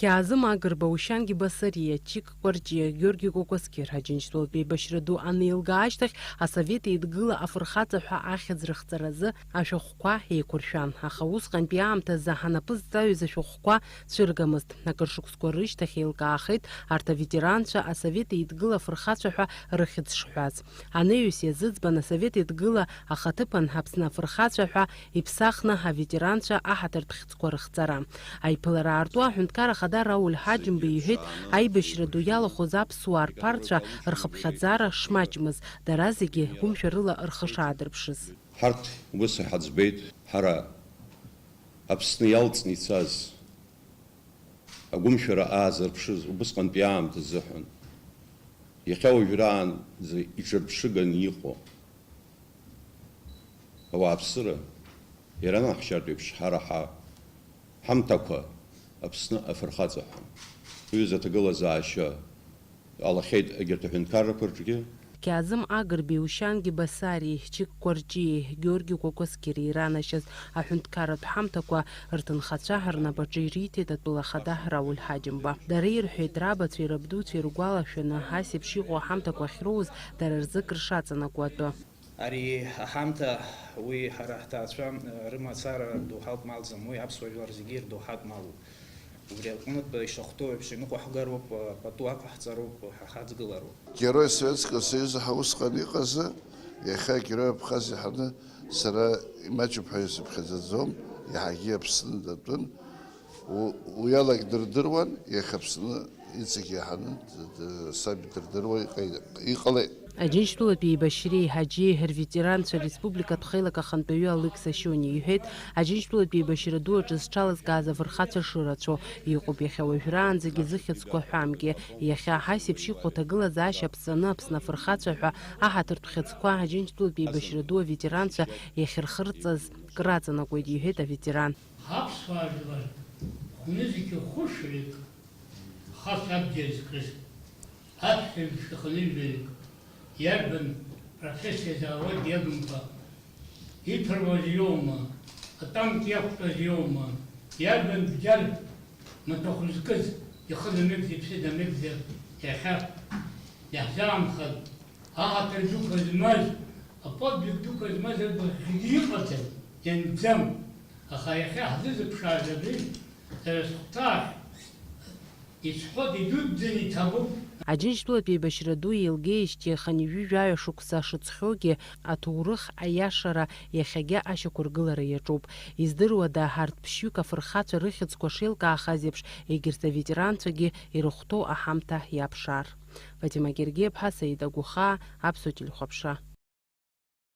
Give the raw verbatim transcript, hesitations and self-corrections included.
Қьаазым Агрба, Ушьанги Басариа, Чик Кәарҷиа, Георги Кәакәасқьыр Аџьынџьтәылатә еибашьра ду анеилга ашьҭахь, Асовет Еидгыла афырхаҵа ҳәа ахьӡ рыхҵаразы ашәҟәқәа еиқәыршәан, аха усҟантәи аамҭазы анапы зҵаҩыз ашәҟәқәа цәыргамызт. Акыр шықәсқәа рышьҭахь еилкаахеит арҭ аветеранцәа Асовет Еидгыла афырхацәа ҳәа рыхьӡ шҳәаз. Анаҩс иазыӡбан Асовет Еидгыла ахаҭыԥан Аԥсны афырхацәа ҳәа иԥсахны аветеранцәа аҳаҭыртә хьӡқәа рыхҵара. Аиԥылара аарту аҳәынҭқар ахада Рауль Ҳаџьымба иҳәеит, аибашьра ду иалахәыз аԥсуаа рԥарцәа рхыԥхьаӡара шмаҷмыз, дара зегьы гәымшәарыла рхы шаадырԥшыз. Ҳарҭ ус иҳаӡбеит, ҳара Аԥсны иалҵны ицаз, агәымшәара аазырԥшыз убысҟантәи аамҭа азыҳәан, иахьа уажәраанӡа иҿырԥшыганы иҟоу ауааԥсыра, иара анаҳшьартә еиԥш, ҳара ҳа-, ҳамҭақәа Аԥсны афырхаҵа ҳәа, уҩыза аҭагылазаашьа ҟалахьеит егьырҭ аҳәынҭқаррақәа рҿгьы. Қьаазым Агрбеи, Ушьанги Басариеи, Чик Кәарҷиеи, Георги Кәакәасқьыри иранашьаз аҳәынҭқарратә ҳамҭақәа рҭынхацәа рнапаҿы ириҭеит атәыла ахада Рауль Ҳаџьымба. Дара ирҳәеит, рабацәеи рабдуцәеи ргәалашәаны, ас еиԥш иҟоу аҳамҭақәа ахьроуз дара рзы акыр шаҵанакуа атәы. Ари аҳамҭа, уи ҳара ҳҭаацәа рымацара доуҳатә малӡам, уи аԥсуа жәлар зегьы ирдоуҳатә малуп. Убри аҟнытә ишахәҭоу еиԥш иныҟәаҳгароуп, пату ақәаҳҵароуп, ҳа ҳаӡгылароуп. Герой Советского Союза ҳәа усҟан иҟазы, иахьа Герой Абхазиа ҳәаны сара имаҷуп ҳәа исыԥхьаӡаӡом, иаҳагьы Аԥсны датәын. У-, уи алак дырдыруан, иахьа Аԥсны иҵегь иаҳаны д-, д-, саб идырдыруа иҟа-, иҟалеит. Аџьынџьтәылатәи еибашьреи Ҳаџьи рветеранцәа республикатә хеилак ахантәаҩы Алықьса Шьони иҳәеит, Аџьынџьтәылатәи еибашьра ду аҿы зҽалазкааз афырхацәа шырацәоу иҟоуп, иахьа уажәраанӡагьы зыхьӡқәа ҳәамгьы, иахьа ас еиԥш иҟоу аҭагылазаашьа ԥҵаны Аԥсны афырхацәа ҳәа аҳаҭыртә хьыӡқәа Аџьынџьтәылатәи еибашьра ду аветеранцәа иахьырхырҵаз краҵанакуеит, иҳәеит аветеран. Ҳаԥсуаа жәлар хәнызқьи хәышәҩык, хацә абџьар зкыз, аԥхьаҩ шәиханырҩаҩык иарбан профессиа заауа диагымкәа, иԥыруаз иоума, атанк иақәтәаз иоума, иарбан бџьар маҭәахә зкыз, ихы дамеигӡа, иԥсы дамеигӡа, иахьа иаҳзаанхаз, аҳаҭыр дуқәа змаз, аподвиг дуқәа змаз рыбӷахьгьы иҟаӡам, ианӡам. Аха иахьа ҳзызыԥшааз абри, сара схәҭаахь исҳәоит, идуӡӡаны иҭабуп. Аџьынџьтәылатә еибашьра ду еилгеижьҭеи хынҩажәи жәаҩа шықәса шыҵхьоугьы, аҭоурых аиашара иахьагьы ашьақәыргылара иаҿуп. Издыруада, арҭ ԥшьҩык афырхацәа рыхьӡқәа шеилкаахаз еиԥш, егьырҭ аветеранцәагьы ирыхәҭоу аҳамҭа иаԥшаар? Фатима Гергиаԥҳа, Саида Гәыхаа, Аԥсуа телехәаԥшра.